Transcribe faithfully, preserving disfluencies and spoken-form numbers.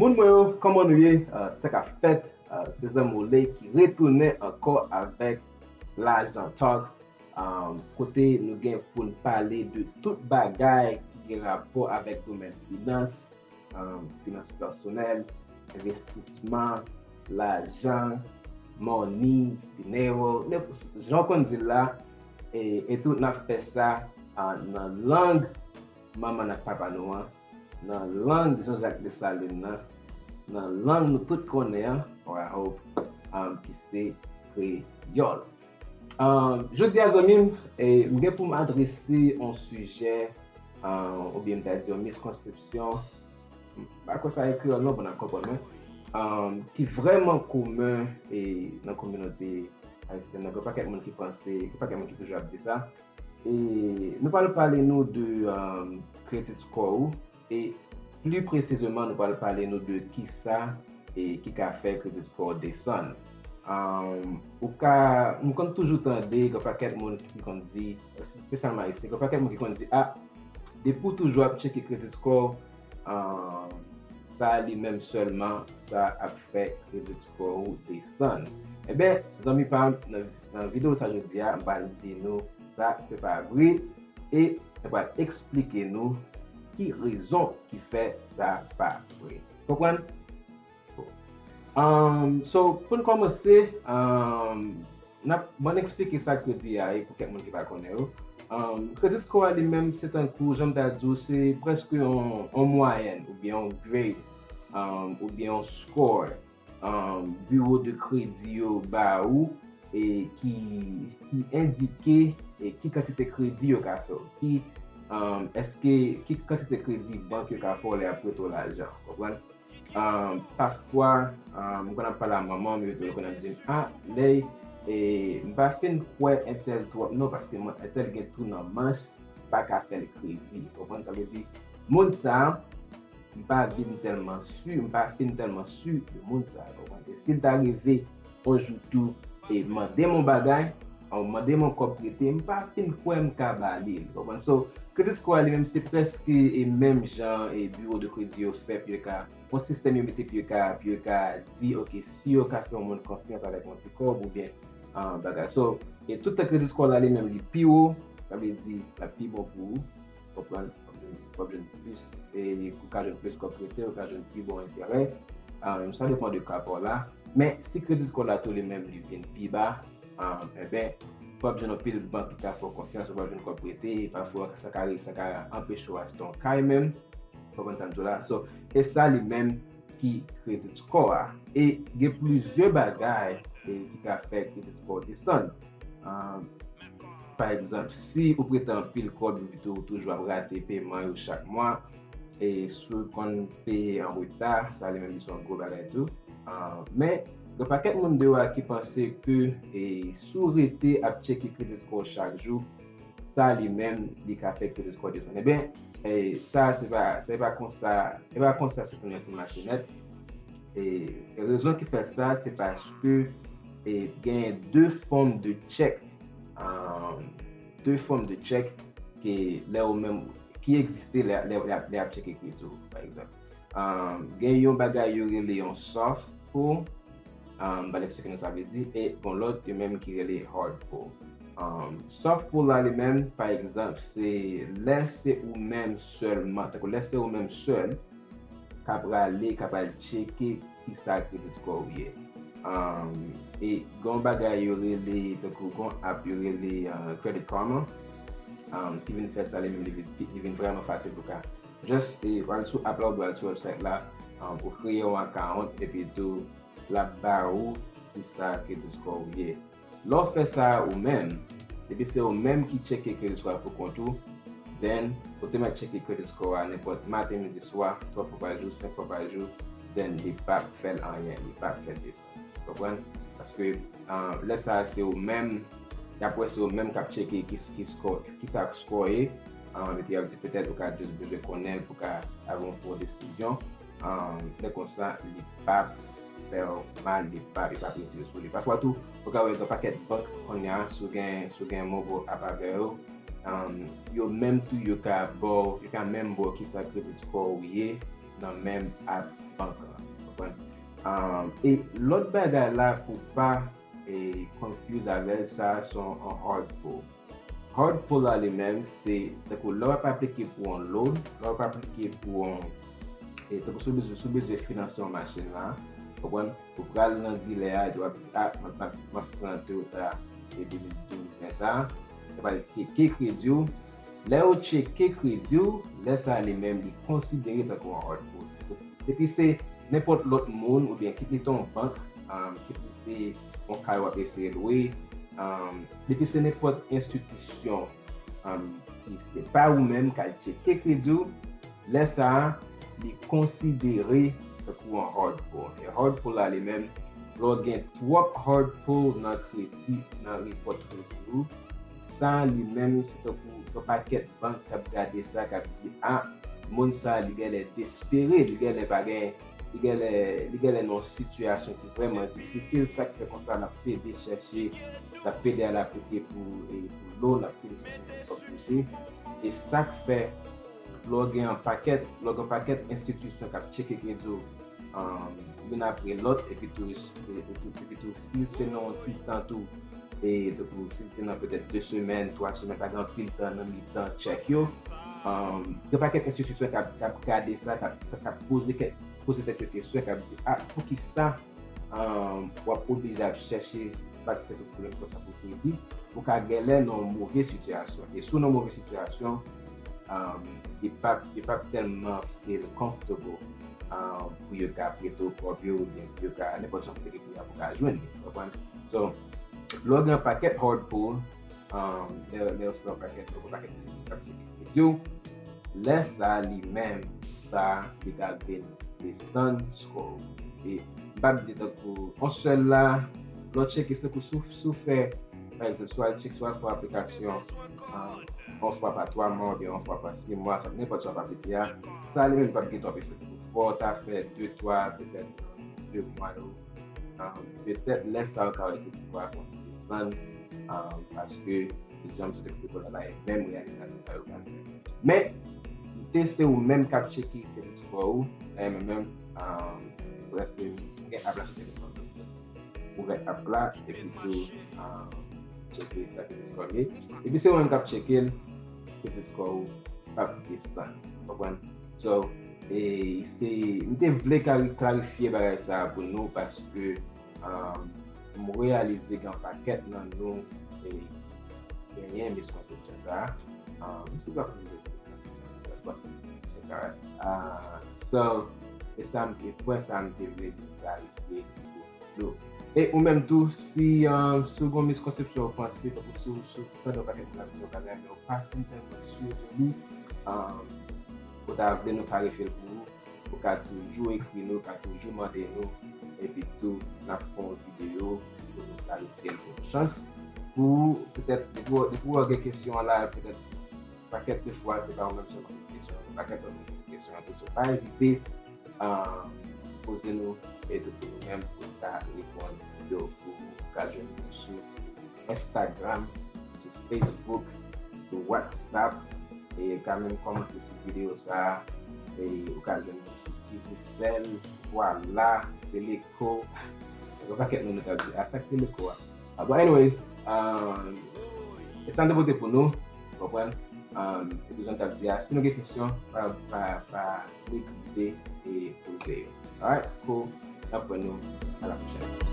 Moun mwen yo, kòman nou ye? Uh, sa k ap fèt? Uh, se zanmi w Ley ki retounen ankò avèk Lajan Talks, um, kote nou gen pou n pale de tout bagay ki gen rapò avèk domèn finans, um, finans pèsonèl, envestisman, lajan, money, dinero, jan w konn di l la, e, e tou n ap fè sa, uh, nan lang manman n ak papa nou an, nan lang Jean-Jacques Dessalines nan, nan lang nou tout konnen an, or I hope, um, ki se kreyòl. Um, jodi a, zanmi m, e, m gen pou m adrese yon sijè, um, oubyen m ta di yon miskonsepsyon, m pa kwè sa e kreyòl non, bon, n ap konprann mwen, um, ki vrèman komen, e, nan kominote ayisyèn nan. Gen pakèt moun ki panse, gen pakèt moun ki toujou ap di sa. E nou pral pale nou de, um, credit score ou, e pli presizeman, nou pral pale nou de kisa e ki ka fè credit score desann. Um, ou ka, m konn toujou tande gen pakèt moun ki konn di, espesyalman ayisyen, gen pakèt moun ki konn di, ah, depi w toujou ap tcheke credit score, um, sa li menm sèlman, sa ap fè credit score ou desann. Enben, zanmi pa m, nan, nan videyo sa jodi a, m pral di nou sa se pa vre, e m pral eksplike nou ki rezon ki fè sa pa vre. Konprann? Um, so, pou n kòmanse, um, n ap, ban n eksplike sa kredi a ye pou kèk moun ki pa konnen yo. Um, credit score a li menm, se tankou, jan m ta di w, se prèske yon, yon mwayèn, oubyen yon grade, um, oubyen yon score, um, biwo de kredi yo ba ou, e ki, ki endike, e ki kantite kredi yo ka fè w, ki, um, èske, ki kantite kredi bank yo ka fè w lè y ap prete w lajan, konprann? Um, pafwa, um, m konn ap pale a manman m, yo toujou konn ap di m, ah, Ley, e, m pa fin kwè entèl twòp non, paske entèl gen twou nan manch, pa ka fè l kredi. Konprann? Sa vle di, moun sa a, m pa vin tèlman si, m pa fin tèlman si de moun sa a, konprann? E si l ta rive yon jou tou, e mande m yon bagay, ou mande m yon kòb prete, m pa fin kwè m ka ba li l, konprann? So, credit score a li menm, se prèske e menm jan e biwo de kredi yo fè pou yo ka, yon sistèm yo mete pou yo ka, pou yo ka di, ok, si yo ka fè yon moun konfyans avèk yon ti kòb oubyen, ah, bagay. So, e tout tan credit score la li menm li pi wo, sa vle di l ap pi bon pou ou. Konprann? W ap jwenn, w ap jwenn plis, e ou ka jwenn plis kòb prete, ou ka jwenn pi bon enterè. Ah, sa depann de ka pa w la. Men, si credit score la tou li menm li vin pi ba, ah, enben, w ap jwenn anpil bank ki ka fè w konfyans, ou p ap jwenn kòb prete, e pafwa sa ka, sa ka anpeche w achte yon kay menm. Konprann sa m di w la? So, e sa li menm ki credit score a. E gen plizyè bagay, e, ki ka fè credit score desann. Ah, pa egzanp, si ou prete anpil kòb epi tou, ou toujou ap rate peman yo chak mwa, e si w konn peye an reta, sa li menm li se yon gwo bagay tou. Ah, men, gen pakèt moun deyò a ki panse ke, e, si w rete ap tcheke credit score chak jou, sa li menm, li ka fè credit score desann. Enben, e, sa, se pa, se pa konsa, se pa konsa sistèm nan mache nèt. E, e rezon ki fè sa, se paske, e, genyen de fòm de tchèk, um, de fòm de tchèk ke lè ou menm, ki egziste lè, lè, lè, lè ap tcheke kredi w, pa egzanp. Um, gen yon bagay yo rele yon soft pull, um, m pral eksplike nou sa vle di, e gon lòt yo menm ki rele hard pull. Um, soft pull la li menm, pa egzanp, se lè se ou menm sèlman, tankou lè se ou menm sèl k ap rale, k ap al tcheke kisa credit score ou ye. Um, e gon bagay yo rele, tankou gon app yo rele, uh, Credit Karma, um, ki vin fè sa li menm, li vin, li vin vrèman fasil pou ka just, e, w al sou app la oubyen w al sou website la, um, ou kreye yon account, epi tou, l ap ba ou kisa credit score ou ye. Lè w fè sa ou menm, depi se ou menm ki tcheke credit score a pou kont ou, then ou te mèt tcheke credit score a nenpòt maten, midi, swa, twa fwa pa jou, senk fwa pa jou, then li p ap fè l anyen, li p ap fè l desann. Konprann? Paske, ah, lè sa a se ou menm, y ap wè se ou menm k ap tcheke ki, ki score, kisa score ye, ah, epi y ap di petèt ou ka just bezwen konnen l pou ka avè yon bon desizyon. Ah, lè konsa, li p ap fè w mal, li p ap, li p ap retire sou li. Pafwa tou, ou ka wè gen pakèt bank kounye a, si w gen, si w gen mobile app avè yo, ah, yo menm tou, yo ka ba w, yo ka menm ba w kisa credit score ou ye nan menm app bank lan, konprann? Um, e lòt bagay la pou pa e confuse avè l, sa se yon hard pull. Hard pull la li menm se tankou lè w ap aplike pou yon loan, lè w ap aplike pou yon e tankou si w bezwen, si w bezwen finanse yon machin la, konprann? Ou pral nan dilè a epi w ap di, a, m ap, m ap, m ap pran Toyota e de mil douz ven sa, yo pral tcheke kredi w. Lè yo tcheke kredi w, lè sa a li menm li konsidere tankou yon hard pull. Depi se nenpòt lòt moun oubyen kit li te yon bank, um, kit li te yon kay w ap eseye lwe, um, depi se nenpòt enstitisyon, um, ki se pa ou menm k al tcheke kredi w, lè sa a, li konsidere tankou yon hard pull. E hard pull la li menm, lè w gen twòp hard pull nan kredi, nan repòt kredi w, sa a li menm se tankou yon pakèt bank k ap gade sa, k ap di, a, moun sa a li genlè despere, li genlè pa gen, li genlè, li genlè nan yon sitiyasyon ki vrèman difisil, sa k fè konsa l ap pede chèche, l ap pede al aplike pou, e, pou loan, l ap pede chèche pou kòb prete. E sa k fè lè w gen yon pakèt, lè w gen yon pakèt enstitisyon k ap tcheke kredi w, um, youn apre lòt, epi tou, epi tou, epi tou, si se nan yon ti tan tou, e tankou si se nan petèt de semèn, twa semèn, pa gen anpil tan nan mitan tchèk yo, um, gen pakèt enstitisyon k ap, k ap gade sa, k ap, k ap poze kèk, poze tèt yo kesyon, k ap di, a, poukisa um, w ap oblije ap chèche, pa t fè tout pwoblèm konsa pou kredi, ou ka genlè nan yon move sitiyasyon. E si w nan yon move sitiyasyon, um, yo p ap, yo p ap tèlman feel comfortable, um, pou yo ka prete w kòb yo, oubyen pou yo ka, nenpòt jan pou yo ka jwenn li, w konprann? So, lè w gen yon pakèt hard pull, um, lè, lè yo fè yon pakèt, yon pakèt ti k ap tcheke kredi w, lè sa a li menm, sa a li ka vin desann score w. E m p ap di tankou yon sèl la, lè w tcheke se pou si w, si w fè, pa egzanp, si w al tcheke, si w al fè yon aplikasyon, ah, yon fwa pa twa mwa oubyen yon fwa pa sis mwa, sa nenpòt sa w ap aplike a, sa li menm li p ap gen twòp efè. Fò w ta fè de, twa, petèt de mwa yo. Ah, petèt lè sa a w ka wè ke ti kwa fon ti desann, ah, paske, jan m sot eksplike w la, la e menm reyalizasyon sa yo ka fè. Men, li te se ou menm k ap tcheke kredi score ou, la e menm, menm, ah, prèske gen app la sou telefòn mwen. Ouvè app la, epi tou, ah, tcheke sa kredi score m ye. Epi se ou menm k ap tcheke l, kredi score ou p ap desann. Konprann? So, e se, m te vle klari-, klarifye bagay sa a pou nou paske, um, m reyalize gen pakèt nan nou, e, genyen miskonsepsyon sa a. Um, m si pa pou miskonsept sa a. Ah, so, e sa m te, pwen sa m te vle klarifye pou nou. E ou menm tou, si, um, si w gen yon miskonsepsyon ou panse, tankou si w, si w tande yon pakèt moun ap di yon bagay, men ou pa fin tèlman si de li, um, ou ta vle nou klarifye l pou ou, ou ka toujou ekri nou, ou ka toujou mande nou, epi tou, n ap fè yon videyo pou nou klarifye l pou nou. Chans pou, petèt, depi w, depi w gen kesyon an la, petèt, pakèt de fwa, se pa ou menm sèlman ki gen kesyon an, pakèt lòt moun ki gen kesyon an tou. So, pa ezite, ah, poze nou, e tou pou nou menm, pou nou ka reponn yo, pou ou ka jwenn nou sou Instagram, sou Facebook, sou WhatsApp, e ou ka menm kòmante sou videyo sa a, e ou ka jwenn nou sou Digicel, Vwala, Teleco, yon pakèt moun nou ka di, a sa k Teleco a. Ah, but anyways, um, e sa m te pote pou nou, w konprann? Um, e tou jan m t ap di a, si nou gen kesyon, pa, pa, pa neglije e poze yo. Alright, cool. N ap wè nou a la pwochèn.